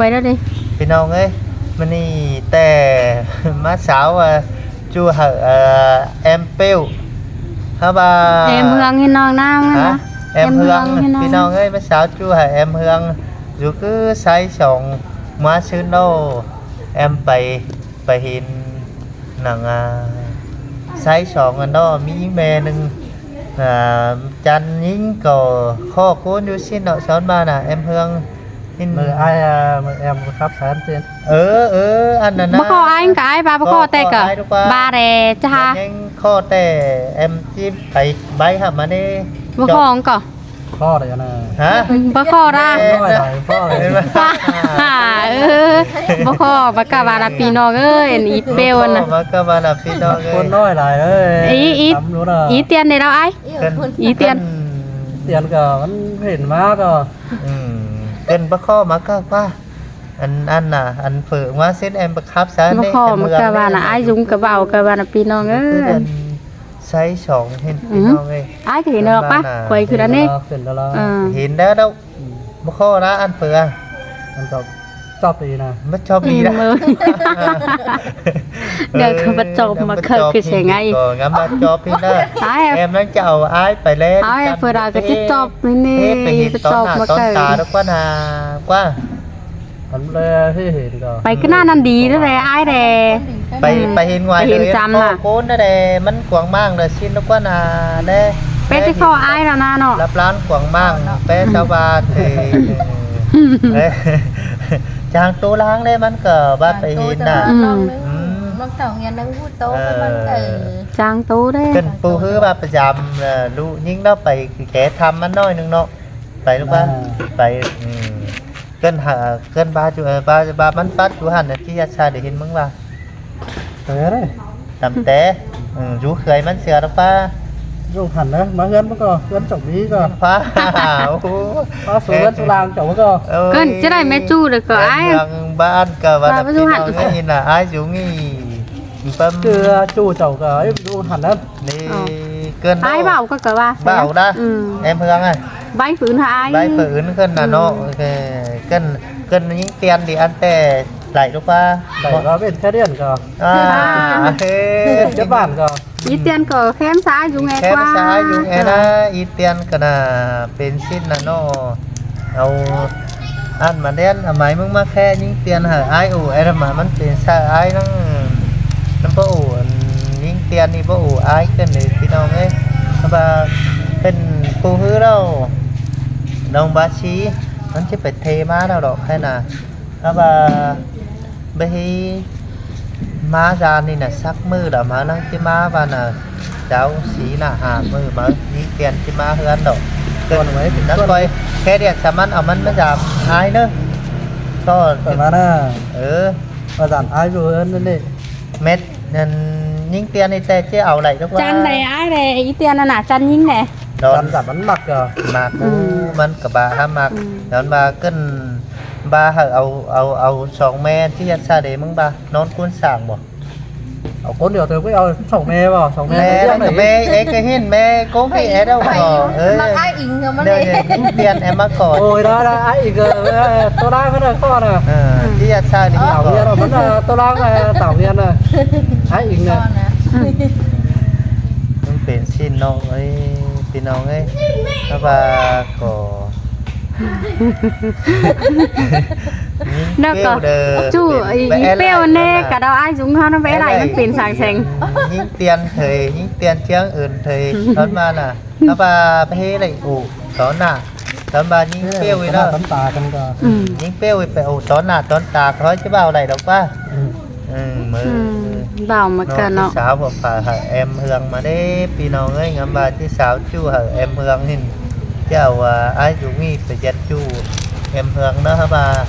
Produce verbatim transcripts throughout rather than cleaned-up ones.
Pay đó đi. ꞌPi ꞌnọng ơi, ꞌmự ꞌnị ꞌtẹ ꞌmá sáo, à, ꞌchu hảư, à, ém ꞌpẹo. Hả ꞌva. Ém Hương ꞌhịt ꞌnọng ꞌnáng. Hả? Ém Hương ꞌhịt ꞌnọng. ꞌPi ꞌnọng ơi, ꞌmá sáo ꞌchu hảư ém Hương. Dú ꞌcứ sáy song ꞌmá ꞌsướng ꞌnọ. Ém pay, pay hên ꞌnăng, à, sáy song ꞌnặn ꞌnọ, ꞌmí ꞌme ꞌnưng, à, chăn ꞌnhính ꞌcọ ꞌkhọ ꞌcốn dú ꞌsịn ꞌnọ, son ꞌva ꞌnạ, ém Hương. ꞌMự ai, à, ꞌmự ém khắp sáng ꞌsịn. Ơ, ơ, ꞌnặn ꞌnạ. Báu ꞌkhọ ai ꞌcọ ai, ꞌva báu ꞌkhọ ꞌtẹ ꞌcọ. ꞌKhọ ai ꞌlẹo ꞌva. ꞌVa đe, chả. ꞌMự ꞌnhắng ꞌkhọ ꞌtẹ, ém ꞌchí pay báy hả ꞌmá ꞌnị. Báu ꞌkhọ ꞌcọ. ꞌKhọ đe ꞌnạ. Hả? Báu ꞌkhọ đa. Ê, ꞌnọi lai, ꞌkhọ lai. Ê, ꞌva. Ơ, báu ꞌkhọ, báu ꞌcọ ꞌva ꞌla ꞌpi ꞌnọng ơi, ꞌnị ꞌpẹo ꞌnạ. Báu ꞌkhọ, báu ꞌcọ ꞌva ꞌla ꞌpi ꞌnọng ơi. ꞌCốn ꞌnọi lai ơi. Í, í, tắm luôn à. Í tiên đe ꞌlẹo ai. Kơn, Í tiên. Kơn. Tiên ꞌcọ, ꞌmắn hên ꞌmá ꞌcọ. Ừ, kơn báu ꞌkhọ ꞌmá ꞌcọ ꞌva. Ăn, ăn ꞌnạ, ăn phở ꞌmá ꞌsịn ém báu khắp sáng ꞌnị, báu ꞌkhọ ꞌmá ꞌcọ ꞌva ꞌnạ, ai dú ꞌcọ ꞌva ꞌcọ ꞌva ꞌnạ ꞌpi ꞌnọng ơi. Kơn sáy song hên ꞌpi ꞌnọng ơi. Ai ꞌcọ hên ꞌnọ ꞌva, quay khửn ꞌnị. Khửn đa lo. Ờ. Hên đa ꞌlẹo. Báu ꞌkhọ đa ăn phở à. Ăn chóp, chóp đi ꞌnạ. Báu chóp đi đa. Ê, ꞌmự. Đa ꞌcọ báu chóp ꞌmá ꞌcọ ꞌcọ seng ai. Ơ, ngắm báu chóp đi đa. Ai. Ém ꞌnăng chảu ai pay ꞌlẹo. Ai, phở đa ꞌcọ ꞌchí chóp ꞌnị. Ê, pay hên páu chóp ꞌtón ꞌnạ ꞌmá ꞌtón ꞌcọ. Ta đa ꞌquá ꞌnạ, ꞌquá. Ăn ꞌlẹo hên hên ꞌcọ. Pay ꞌcọ ꞌnặn ăn đi đa đe, ai đe. Pay, ừ, pay hên ꞌngoai pay hên đa chăm ꞌnạ. ꞌCốn đa đe, ꞌmắn quảng mang đa ꞌsịn ꞌlẹo ꞌquá ꞌnạ đe. Pay ꞌchí ꞌkhọ ai đa ꞌnạ ꞌnọ. Lắp lan quảng mang, pay, ừ, sao ꞌva thế. Ê, chang tô lang đe ꞌmắn ꞌcọ ꞌva pay hên ꞌnạ. Chang tô ꞌnạ. Ừ. Ừ. Mắc thảo nghiên năng hút tô, ờ, ꞌmắn ꞌcọ. Chang tô đe. Kơn ꞌpú hứ ꞌva pay dăm, ờ, ꞌlụk ꞌnhính ꞌnọ pay ké thăm ꞌmắn ꞌnọi ꞌnưng ꞌnọ. Pay ꞌlụk ꞌva. Ơ. Pay, ừ. Kơn hả, kơn ꞌva dú, ơ, ꞌva, ꞌva ꞌmắn pắt dú hẳn ꞌnạ, ꞌchí ꞌdệt ꞌsa để hên ꞌmứng ꞌva. Té đe. Tăm té. Ừ, dú khơi ꞌmắn sia đa ꞌva. Dú hẳn ꞌnạ, ꞌmá ꞌhướn ꞌmắn ꞌcọ, ꞌhướn chảu ꞌmí ꞌcọ. ꞌVa. Ô. ꞌVa số ꞌhướn số làng chảu ꞌmắn ꞌcọ. Ôi. Kơn ꞌchí đảy ꞌmé ꞌchu đa ꞌcọ ai. Em Hương ꞌva ăn ꞌcọ ꞌva ꞌva ꞌnạ ꞌchu ꞌpi hẳn ꞌnọng ơi, ꞌnạ ai dú ꞌnị. Băm. Cứ ꞌchu chảu ꞌcọ, ê, dú hẳn ꞌnạ. ꞌNị, ờ, kơn ai ꞌnọ. Bảo ꞌcọ ꞌcọ ꞌva. Bảo đa. Ừ. Em Hương à. Báy phở ứn hả ai? Báy phở ứn kơn ꞌnạ ꞌnọ. Ừ. Kơn, kơn, kơn ꞌnhính tiên đi ăn ꞌtẹ đảy ꞌlụk ꞌva. Đảy ꞌva bên Thái Điển ꞌcọ. À. À. Ê. Nhật Bản ꞌcọ. Í tiên ꞌcọ khém sa ai dú nghe ꞌquá. Khém sa ai dú nghe ꞌnạ, ờ, í tiên ꞌcọ ꞌnạ, pên ꞌsịn ꞌnạ ꞌnọ. Au, ăn ꞌmá đen, à, mai ꞌmứng ꞌmá khe ꞌnhính tiên hả ai ủ, ê, ꞌmá ꞌmắn pên sa ai ꞌnăng, ꞌnặn báu ủ, ꞌnhính tiên ꞌnị báu ủ ai kơn đe ꞌpi ꞌnọng ơi. Hả ꞌva kơn ꞌpú hứ ꞌlẹo, ꞌnọng ꞌva ꞌchí, ꞌmắn ꞌchí pay thê ꞌmá ꞌlẹo ꞌlọ, khay ꞌnạ. Hả ꞌva báu hí ꞌmá da ꞌnị ꞌnạ, sắc ꞌmự đa ꞌmá ꞌnăng ꞌchí ꞌmá ꞌva ꞌnạ, chảu sí ꞌnạ hả ꞌmự ꞌmá ꞌnhính tiên ꞌchí ꞌmá ꞌhướn ꞌlẹo. Kơn ꞌmá ꞌnặn ꞌcoi, khe điện sa ꞌmắn au ꞌmắn ꞌmá dăm ai ꞌnớ. Tói ꞌmắn ꞌnạ. Ừ. ꞌVa dăm ai dú ꞌhướn ꞌnị. Mết, ꞌnặn ꞌnhính tiên ꞌnị ꞌtẹ ꞌchí au đảy ꞌlụk ꞌva. Chăn đe ai đe, í tiên ꞌnạ, chăn ꞌnhính đe. Đón. Chăn dăm ꞌmắn ꞌmặc ꞌcọ. ꞌMặc. Ừ. ꞌMắn ꞌcọ ꞌva hả ꞌmặc. Ừ. Đón ꞌva kơn ꞌva hả au, au, au song ꞌme ꞌchí ꞌdệt ꞌsa để ꞌmứng ꞌva. Nón ꞌcốn sảng báu? Au ꞌcốn điêu thôi, ꞌcọ au song ꞌme báu? Song ꞌme. ꞌMe, ꞌmắn ꞌcọ ꞌme, ê, kơ hên ꞌme, ꞌcốn kơ ê đâu báu? Ơ. Ai inh ꞌmắn đe. Tiên em ꞌmá ꞌcọ. Ôi, đa, đa, ai inh, ơ, tô lang ꞌmắn ꞌcọ ꞌnạ. Ờ, ꞌchí ꞌdệt ꞌsa để ꞌmắn ꞌcọ. Tảo Nguyên ꞌmắn, ơ, tô lang, ơ, Tảo Nguyên ꞌnạ. Ai inh ꞌnạ. ꞌMắn pên ꞌsịn ꞌnọng ơi, ꞌpi ꞌnọng ơi. Hả ꞌva ꞌcọ ꞌnạ ꞌcọ. ꞌChu, í ꞌpẹo ꞌnị, cả đau ai dú ꞌhướn ꞌnạ, báu đảy ꞌmắn pên sảng seng. ꞌNhính tiên thôi, ꞌnhính tiên ꞌchương ứn thôi. Tót ꞌmá ꞌnạ. Hả ꞌva báu hí đảy ủ, tót ꞌnạ. Tót ꞌva ꞌnhính ꞌpẹo ꞌnị ꞌnạ. Tót ꞌnạ ꞌcọ. Ừ. ꞌNhính ꞌpẹo ꞌnị pay ủ tót ꞌnạ, tót ꞌnạ, khỏi ꞌchí báu đảy ꞌlụk ꞌva. Ừ. Ừ, ꞌmự. Ừ, báu ꞌmá ꞌcọ ꞌnọ. ꞋNọ, ꞌchí sáo phả hảư em Hương ꞌmá đé, ꞌpi ꞌnọng ơi, ngắm ꞌva ꞌchí sáo ꞌchu hảư em Hương hên. Chảu, à, ai dú ꞌnị pay ꞌdệt ꞌchu em Hương ꞌnớ hả ꞌva.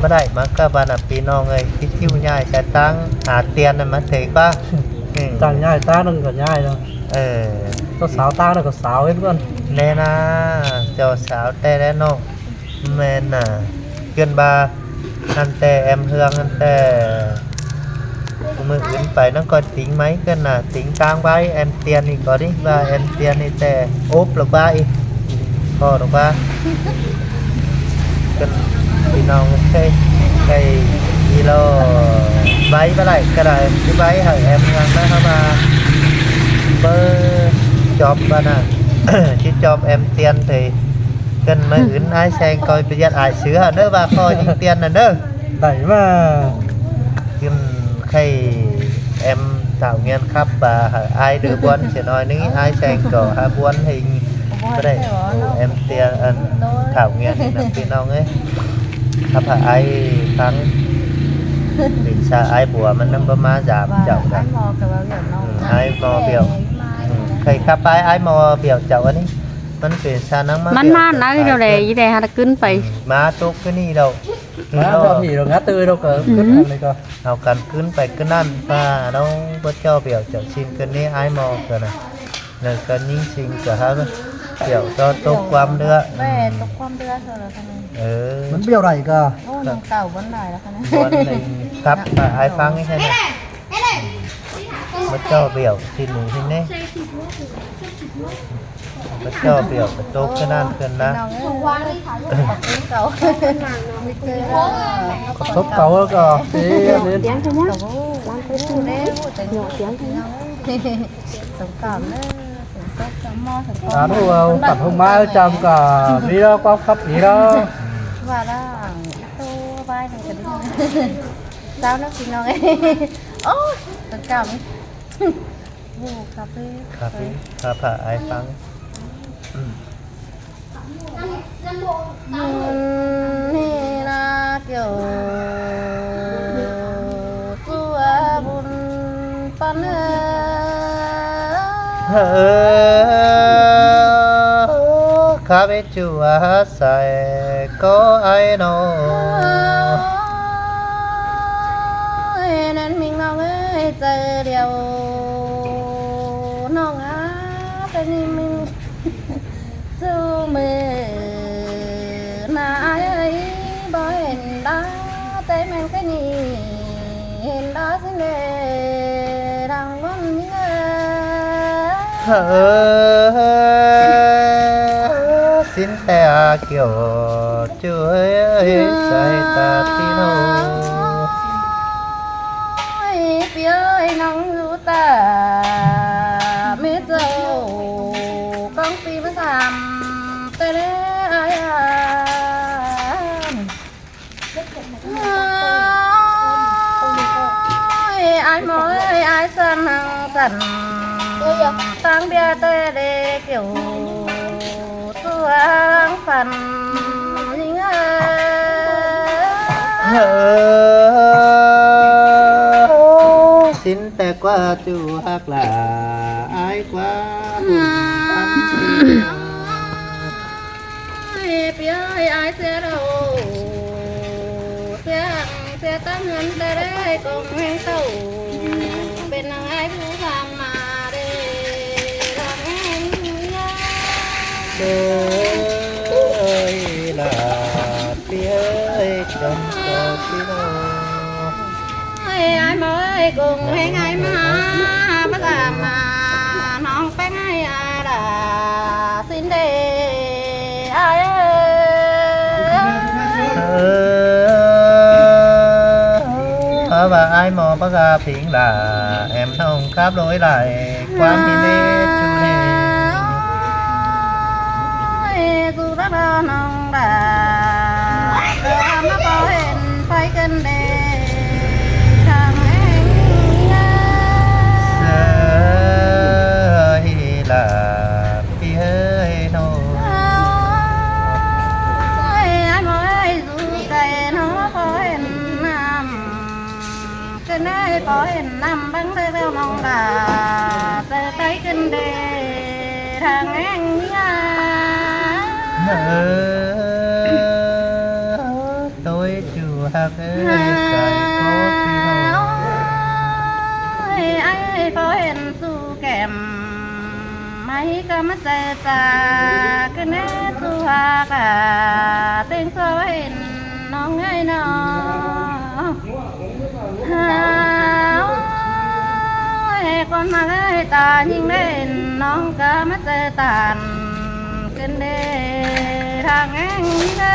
Báu đảy ꞌmá ꞌcọ ꞌva ꞌnạ ꞌpi ꞌnọng ơi, ꞌchí ꞌchu ꞌnhại sa ꞌtáng, à, tiên ꞌnạ ꞌmá thế ꞌva. Ừ. Chắng ꞌnhại ꞌtáng ꞌnặn ꞌcọ ꞌnhại ꞌnớ. Ờ. Tô sáo ꞌtáng ꞌnặn ꞌcọ sáo hên ꞌcốn. Đe ꞌnạ, ꞌchọ sáo ꞌtẹ đe ꞌnọ. ꞌMen ꞌnạ, ꞌcứn ꞌva, ăn ꞌtẹ em Hương, ăn ꞌtẹ ꞌmự ứn pay ꞌnặn ꞌcọ tứn ꞌmá ꞌcứn ꞌnạ, tứn ꞌtáng ꞌvạy em tiên ꞌnị ꞌcọ đi, ꞌva em tiên ꞌnị ꞌtẹ ốp ꞌlụk ꞌva ꞌnị, ꞌcọ ꞌlụk ꞌva. ꞌCứn ꞌpi ꞌNọng ꞌkhạy, ꞌkhạy đi lo, ꞌvạy ꞌva đảy ꞌcọ đảy, ꞌchí ꞌvạy hảư em ꞌnhắng ꞌnớ ꞌhá ꞌva báu chóp ꞌva ꞌnớ. ꞌChí chóp em tiên thì ꞌcợn ꞌmá ứn ải Seng ꞌcoi ꞌpưa ꞌdệt ải sứ hả ꞌnớ ꞌva ꞌcoi ꞌnhính tiên ꞌnớ. Đảy ꞌva ꞌcứn ꞌkhạy em Thảo Nguyên khắp ꞌva hảư ải đu ꞌbuôn sia ꞌnọi ꞌnưng ải Seng ꞌcọ hả ꞌbuôn ꞌhịnh. Báu đảy, em tiên ăn Thảo Nguyên ꞌnị ꞌnớ ꞌpi ꞌnọng ới. Khắp hả ải Phắng. Bình xa ải bua ꞌmắn ꞌnặm báu ꞌmá dạp chảu căn. Ải ꞌmo bẻo. Khay khắp ải, ải ꞌmo bẻo chảu ăn ꞌnị. ꞌMắn pên xa ꞌnắng ꞌmá ꞌmắn bẻo ꞌmá chảu ꞌnắng ꞌcọ đảy, ꞌi đảy hả ꞌcứn pay. ꞌMá tốc ꞌcứn ꞌnị đaư. ꞌMá tốc ꞌnị đaư, ngá ꞌtứ đaư ꞌcọ ꞌcứn ăn ꞌnị ꞌcọ. Hảư căn ꞌcứn pay ꞌcứn ꞌnặn ꞌva ꞌnọng báu ꞌchọ bẻo chảu ꞌsịn ꞌcứn ꞌnị ải ꞌmo ꞌcọ ꞌnớ. ꞌNớ ꞌcọ ꞌnhính ꞌsịn ꞌcọ hả bẻo ꞌtọ tốc ꞌquám ꞌlứa. Bẻo tốc ꞌquám ꞌlứa ꞌsớ ꞌlạ ꞌnớ. Ơ. ꞌMắn bẻo đảy ꞌcọ. Ô, ꞌnọng cảu ꞌbuôn đảy ꞌlạ ꞌnớ. ꞌBuôn đảy khắp ải Phắng ꞌnị ꞌsớ ꞌnớ. Báu ꞌchọ bẻo ꞌsịn ꞌnị ꞌsịn ꞌnị. Báu ꞌchọ bẻo ꞌcọ tốc ꞌcứn ꞌnặn ꞌcứn ꞌnớ. Tốc ꞌcọ ꞌcọ. Ê, ꞌnị. Sống cảm ꞌnớ, sống sốt sống mo sống. Ăn ꞌhụ au, tẳng ꞌhụ ꞌmá chăm ꞌcọ ꞌmí ꞌló, ꞌquám khắp ꞌmí ꞌló. ꞌVa ꞌlạ, tô bai thằng cái đinh. Sao nó xin nói. Ô, sống cảm. Ú, cà phê. Cà phê, cà phê ải Phắng. Ừm. ꞌNị ꞌlạ kiểu ꞌchua ꞌbun păn ơ. Ơ, khắp ꞌchua sai ꞌcọ ải ꞌnọ. Ơi, ꞌnặn ꞌmính ꞌnọng ơi, ꞌchớ điêu ꞌnọng ꞌnị ꞌmính. ꞌChu ꞌmự ꞌnạ ải ơi, báu hên đa, té ꞌmen ꞌcọ ꞌnị hên đa ꞌsịn lê đang ꞌvón ꞌnhính ơi. Ơ, ꞌsịn ꞌtẹ ꞌa kiẻo ꞌchu ơi, sai ta ꞌpi ꞌnọng. Ôi, ꞌpi ơi, ꞌnọng ꞌhụ ta, ꞌmế ꞌchạu, ꞌcóng ꞌpi ꞌmá sam, ꞌtẹ đé ải ꞌa. Ôi, ải ꞌmo ơi, ải săn hăng săn, ꞌtáng ꞌviạk ꞌtẹ đé kiẻo ꞌchu ꞌháng phăn ꞌnhính ơi. Ơ, ꞌsịn ꞌtẹ ꞌquá ꞌchu ꞌhặc lả, ải ꞌquá ꞌhụ ꞌhặc ꞌpi. Ôi, ꞌpi ơi, ải sia đaư, sia hăng sia ꞌtáng ꞌhướn ꞌtẹ đé ꞌcóng ꞌhéng ꞌtạu, pên ꞌnưng ải ꞌhụ sam ꞌmá đé, đang ꞌhéng ꞌnhá. Ơi, ꞌlạ ꞌpi ơi, chăm ꞌcọ ꞌpi ꞌnọng. Ơi, ải ꞌmo ơi, ꞌcóng ꞌhéng ải ꞌmá, báu sam ꞌmá, ꞌnọng ꞌpéng ải ꞌa đa, ꞌsịn đé ải ơi. Ơ, ꞌva ải ꞌmo báu ꞌca phính lả, em ꞌnọng khắp ꞌlới lai, ꞌquám ꞌnị ꞌchu ꞌnị. Ôi, ꞌchu đa đa ꞌnọng đa, ꞌmá ꞌpo hên pay ꞌcứn đé, đang ꞌhéng ꞌnhá. Ơi, ꞌlạ ꞌpi ơi ꞌnọng. Ôi, ải ꞌmo ơi, ꞌchu cay ꞌnọng ꞌpo hên ꞌnặm. ꞌCứn ơi, ꞌpo hên ꞌnặm bang ꞌtẹ ꞌnọng đa, ꞌchớ pay ꞌcứn đé, đang ꞌhéng ꞌnhá. Ơ, ꞌtoi ꞌchu ꞌhặc ơi, sai ꞌcọ ꞌpi ꞌnọng. Ôi, ải ꞌpo hên ꞌchu kẻm, ꞌmá ꞌcọ ꞌmá ꞌchớ ta, ꞌcứn ꞌnớ ꞌchu ꞌhặc ꞌa, ꞌtếng ꞌchua hên ꞌnọng ơi ꞌnọ. Ôi, ꞌcốn ꞌmặc ơi, ta ꞌnhính đé ꞌnọng ꞌcọ ꞌmá ꞌchớ ꞌtan, ꞌcứn đé đang ꞌhéng ꞌnhá.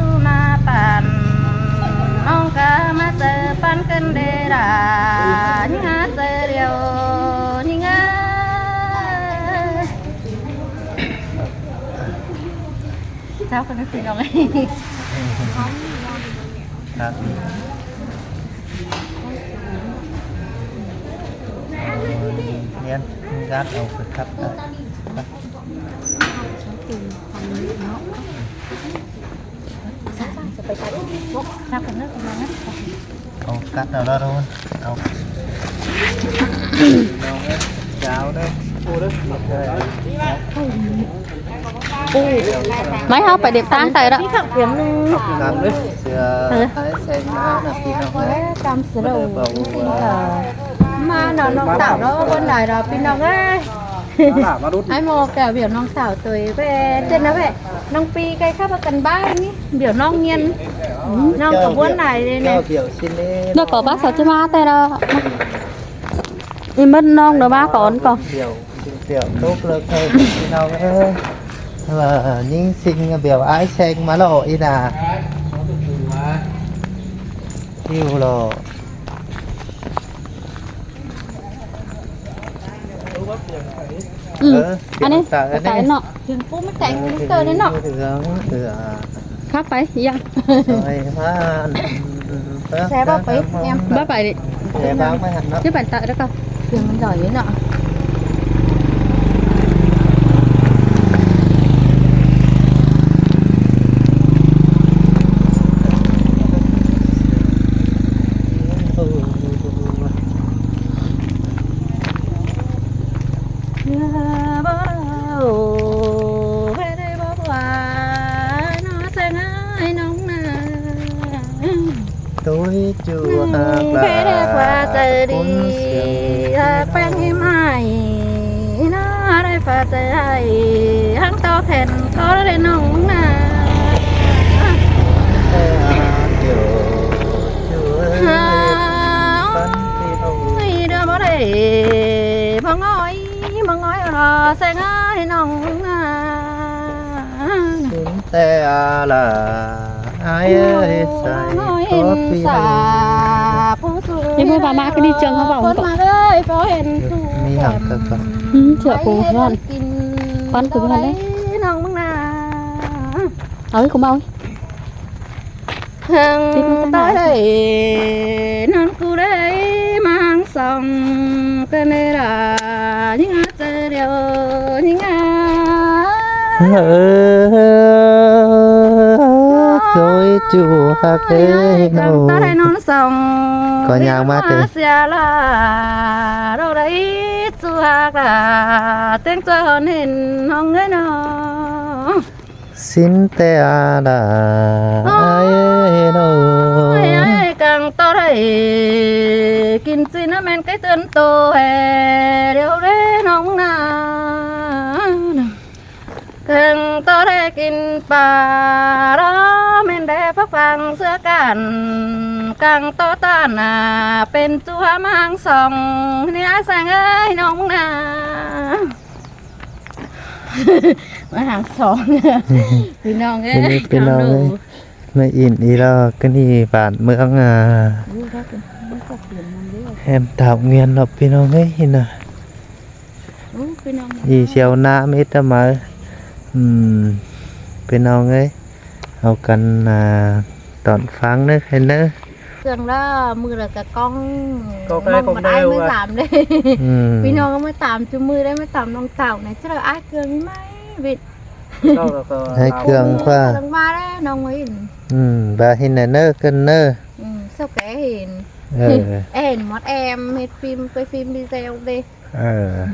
ꞌchu ꞌmá păn, ꞌnọng ꞌcọ ꞌmá ꞌchớ păn ꞌcứn đé đa, ꞌnhính ꞌchớ điêu, ꞌnhính ơi. Chào các ꞌpứng ꞌnọng. Khắp. Miến, gát au khắp. Au cắt au đó thôi. Au. Cháo đấy. Ô đấy. Máy hao phải điểm tan tại đó. Cắm đấy. Sửa thái sen nó là tí nào đấy. Cắm sửa đầu. Mà nó, nó tạo nó bên này là pin ꞌnọng ấy. Ai mò kẻo biẻo ꞌnọng thảo tuổi ꞌvẹ, ꞌtếng ꞌnớ ꞌvẹ. ꞌNọng pi cái khắp ꞌcắn bái ꞌnị, biẻo ꞌnọng nghiên. ꞌNọng ꞌcọ ꞌbuôn đảy ꞌlế ꞌnị. Nó có bác sáu chứ má tay đó. Đi mất ꞌnọng nó bác có ón có. Biẻo, biẻo tốc lơ khe ꞌnọng ơi. Mà ꞌnhính ꞌsịn biẻo ái sen ꞌmá ꞌlọ ꞌnị nả. Hiu ꞌlọ. Ừ. Ờ, ăn đi. Tại nó. Trường Phú mới cạnh cái tờ đấy nó. Khắp phải, dạ. Rồi, ha. Xe bác phải, em. Bác phải đi. Xe bác mới hẳn đó. Chứ bạn tại đó không? Trường giỏi đấy nó. Tôi chưa hạt là phép đi, hạt phép đi mai. Nó đây phải chạy hay, hăng to khen có lên nông nà. Ê, à, kiểu, kiểu, ê, à, bắn đi đâu. Ôi, đưa bố đây, bố ngói, bố ngói, nó sẽ ngói nông nà. Xin tê, à, là. Ai ơi, sai có phi. Đi mua bà mã cái đi trường hả, bảo. Con mà ơi, có hẹn thu. Mi hẳn kẹm. Thật thật. Ừ, chợ Phú Thuận. Con của Thuận đấy. Nông măng nà. Ơi, của màu ấy. Hăng tôi đây, non cu đây, mang sông, cái này là những Ơ, tôi chủ hạc thế nô. Có nhạc mát thế. Sia la, đâu đấy chu hạc la, tiếng chua hòn hên hong ấy nô. Xin te a đà, ai nô. Ai, ai, căng to đây, kin xin á men cái tuần tô hè, điều đấy nóng na. Căng to đe kin pa đó, men đe phác phang sửa cản, căng to tan à, pên chu hám hang song, ni ai sang ơi nông na. Mà hàng song. Phi ꞌnọng ơi, phi ꞌnọng ơi. Mẹ in ý lo, cái ni bản mương à. Em tạo nguyên lo phi ꞌnọng ơi, hin à. Ú, phi ꞌnọng ꞌnị. Đi siêu ꞌnạ mết ta máư. Ừm, phi ꞌnọng ơi. Au căn, à, tỏn pháng nước hay nớ. Thường là mưa là cả con. Con cái mong con mà ai đeo mới à. Dám đấy. Ừm. Phi ꞌnọng mới tắm, chú mưa đấy mới tắm nông thảo này, chứ là ai Cương mới may vịt. Ai Cương khoa. Lăng ba đấy, nông ấy. Ừm, bà hin này nớ, cân nớ. Ừm, sao cái hin. Ờ. Ê, mót em, hết phim, quay phim video đi. Ờ.